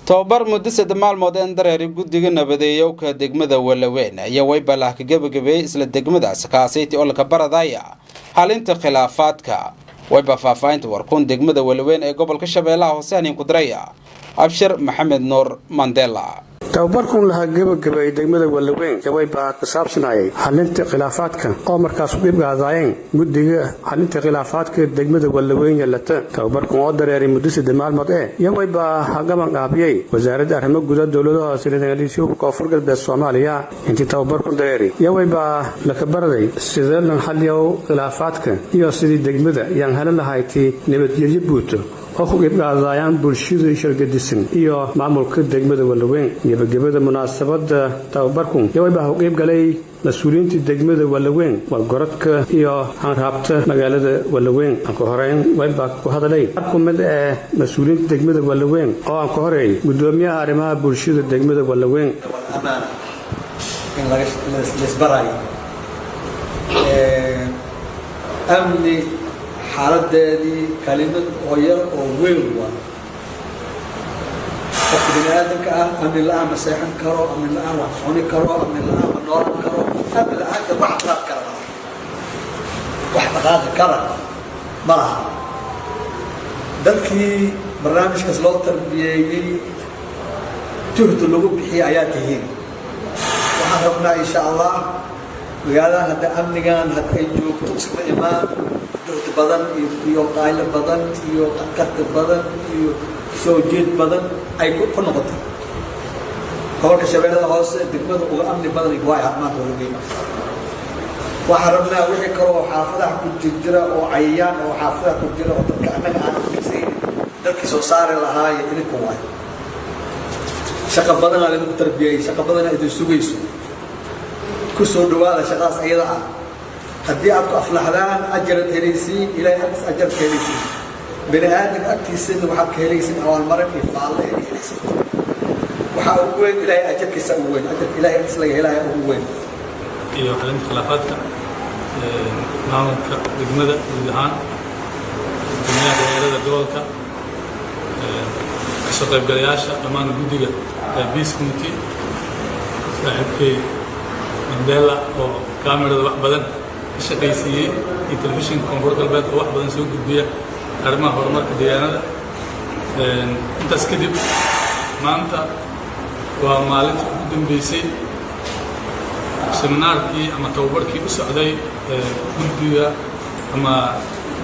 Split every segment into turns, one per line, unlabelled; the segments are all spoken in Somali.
Tobabar muddo 3 maalmood en dareeri guddiga nabadeeyowka degmada Walaweyn ayaa waybalah ka gebagabeeyey isla degmadaas, kaasayti oo laka baradaya xalinta khilaafaadka. Wayba faahfaahinta warkuun degmada Walaweyn ee gobolka Shabeellaha Hoose hanin ku diraya Abshir Maxamed Nuur Mandela.
Tababarkun lahaa gebagabeeyey degmada Wallaweyn waybaa ka saabsanayay xalinta khilaafaadka oo markaas u dhibgaadaayeen guddiga xalinta khilaafaadka degmada Wallaweyn yeelata. Tababarkun oo dareeray muddo 3 maalmood ee iyo waybaa hagaban qaabiyey Wasaaradda Arrimo Guda, Dowladaha Hoose, Koonfur Galbeed Soomaaliya. Intii tababarku dareeray iyo waybaa laka baraday sidee lan xaliyow khilaafaadka iyo sidii degmada yaan heli lahayti nabadgelyo buuto oo ku qibqaadayaan bulshada shargadisan iyo maamulka degmada Wallaweyn. Gebagabada munaasabada tababarku waybaa u qeybgalay mas-uuliyiinta degmada Wallaweyn, walgorodka iyo hanraabta magaalada Wallaweyn. Aan ku horeyn waybaa ku hadalay qaar ku mid ee mas-uuliyiinta degmada Wallaweyn oo aan ku horeeyay gudoomiyaha arrimaha bulshada degmada Wallaweyn.
In laisbarayo amni xaaladeedii kalimad oo yar oo weyn waa. Qofka bini aadamka ah amni la-aan ma seexan karo, amni la-aan wax cuni karo, amni la-aan ma noolan karo, amni la-aanta wax dhaqaaqi kara malaha, wax dhaqaaqi kara ma laha. Dadkii barnaamijkaas loo tarbiyeeyey, juhdi lagu bixiyay ayaa tihiin. Waxaan rabnaa, insha Allah, magaaladan hadda amnigan hadda ay joogto iskuma imaan. Juhdi badan iyo qaylo badan iyo karti badan iyo soo jeed badan ay ku noqotay. Gobolka Shabeellada Hoose degmada uga amni badan waay maanta Walaweyn. Waxaan rabnaa wixii kale oo xaafadaha ku jirjira oo cayayaan oo xaafadaha ku jira oo dadka annaga aan arkasaynin, dadkii soo saari lahaaye idinku waay. Shaqa badanaa laidinku tarbiyeyey, shaqa badanaa idin sugayso. Ku soo dhawaada shaqadaas ayada ah. Haddii aad ku aflaxdaan, ajaraad helaysiin, Ilahay agtiis ajar ka helaysiin, bini aadamka agtiisana waxaad ka helaysiin abaalmarin iyo faalle ay ka helaysiin. Waxaa ugu weyn Ilahay ajarkiisa ugu weyn, ajarka Ilahay agtiis laga helaya ugu weyn.
Iyo xalinta khilaafaadka, maamulka degmada guud ahaan, guddoomiyaha dhalinyarada gobolka, kasoo qaybgalayaasha dhammaan, guddiga peace committee, saaxiibkay Mandela oo kamerada wax badan ka shaqaysiiyey, iyo Telefishinka Koonfur Galbeed oo wax badan soo gudbiya arrimaha horumarka deegaanada. Intaas kadib, maanta waa maalintii ugu dambeysay seminaarkii ama tababarkii u socday guddiga ama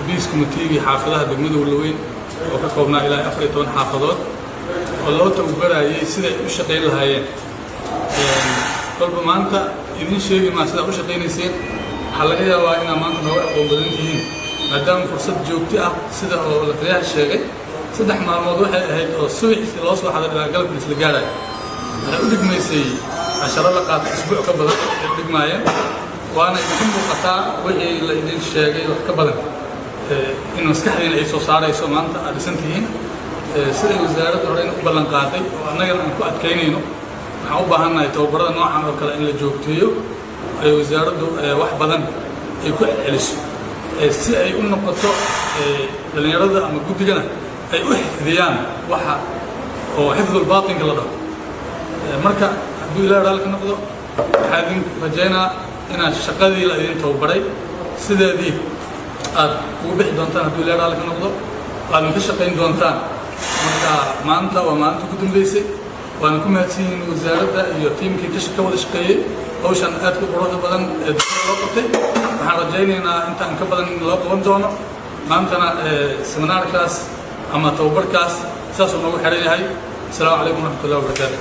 peace committeegii xaafadaha degmada Walaweyn oo ka koobnaa ilaa 14 xaafadood oo loo tababarayay siday u shaqayn lahaayeen. Kolba maanta idin sheegi maa sidaa u shaqaynayseen. Waxaa laga yaabaa inaad maanta nooga aqoon badan tihiin, maadaama fursad joogto ah, sida oo la taliyaha sheegay, 3 maalmood waxay ahayd oo subaxii loo soo xaday ilaa galabkii isla gaaraya. Waxay u dhigmaysay casharo la qaatay isbuuc ka badan ay u dhigmaayeen, waana idinku muuqataa wixii la idin sheegay wax ka badan in maskaxdiina ay soo saarayso. Maanta aad dhisan tihiin siday wasaaradda hore u ballan qaaday oo annagana aan ku adkaynayno. Waxaan u baahannahay tababarada noocan oo kale in la joogteeyo, ay wasaaraddu wax badan ay ku celceliso, si ay u noqoto dhallinyarada ama guddigana ay u xifdiyaan waxa oo xifdul baatinka la dhaho. Marka hadduu Ilaah raalli ka noqdo, waxaa idin rajaynaa inaad shaqadii la idin tababaray sideedii aad ugu bixi doontaan, hadduu Ilaah raalli ka noqdo, aadna ka shaqayn doontaan. Marka maanta waa maalinta ugu dambeysay. Waana ku mahadsan yihiin wasaaradda iyo tiimkii ka wada shaqeeyey hawshan aadka u quruxda badan ee degmada loo qabtay. Waxaan rajaynaynaa intaan ka badan in loo qaban doono. Maantana seminaarkaas ama tababarkaas saasuu noogu xiran yahay. Asalaamu calaykum waraxmatullahi wabarakaatu.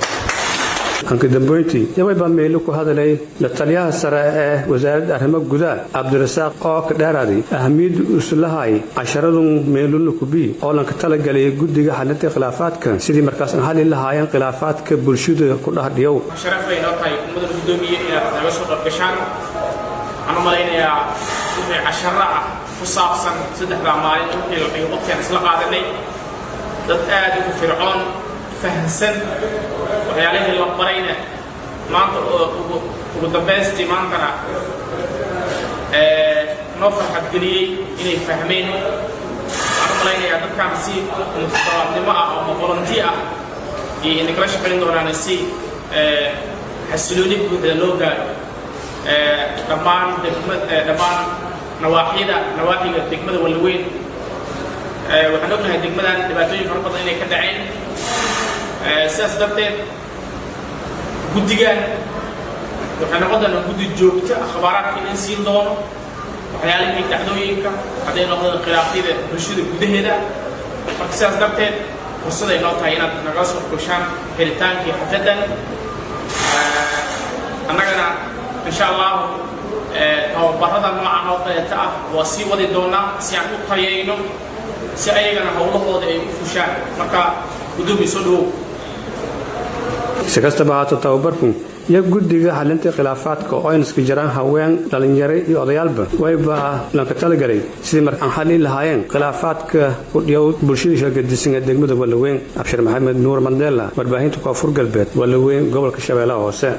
Anka dambeyntii yaway baa meelo ku hadalay la taliyaha sare ee Wasaaradda Arrimo Gudaha, Cabdirasaaq, oo ka dheeraaday ahamiyadda uusulahay casharadun meeluna kubi oo lanka talagalay guddiga xalinta khilaafaadka, sidii markaas aan xali lahaayeen khilaafaadka bulshada ku dhahdhiyow.
Sharaf bay noo tahay, mudan guddoomiye, inaad naga soo qayb gashaan. Waxaan u malaynayaa wixii casharo ah ku saabsan saddexdaa maalin wixii la dhigay waqtigaan isla qaadanay, dad aad ugu fircoon, fahansan waxyaalihii la barayna maanta oo ugu dambaystii maantana noo farxad geliyey inay fahmeen. Waxaan u malaynayaa dadkaan si mutadawaadnimo ah ama volunteer ah Iyo idinkala shaqayn doonaan si xasilooni buuxda loo gaaro dhammaan degma, dhammaan nawaaxyada, nawaaxiga degmada Wallaweyn. Waxaan ognahay degmadan dhibaatooyin fara badan inay ka dhaceen. Sidaas darteed guddigan waxay noqon doonaa guddi joogto akhbaaraadka in siin doono waxyaalihii dhacdooyinka, hadday noqdaan khilaafyada bulshada gudaheeda. Marka sidaas darteed fursaday noo tahay inaad nagala soo gashaan xidritaankii xafladdan. Annagana insha Allahu tababarada noocan oo kaleeta ah waa sii wadi doonaa si aan u tayayno, si ayagana howlahooda ay u fushaan. Marka guddoomiye, soo dhawow.
Si kastaba haato, tababarku iyo guddiga xalinta khilaafaadka oo aynaska jiraan haween, dhalinyaro iyo odayaalba wayba lanka talagalay sidii markaan xalin lahaayeen khilaafaadka ku dhiyow bulshada shalgadisan ee degmada Wallaweyn. Abshir Maxamed Nuur Mandela, warbaahinta Koonfur Galbeed, Wallaweyn, gobolka Shabeellaha Hoose.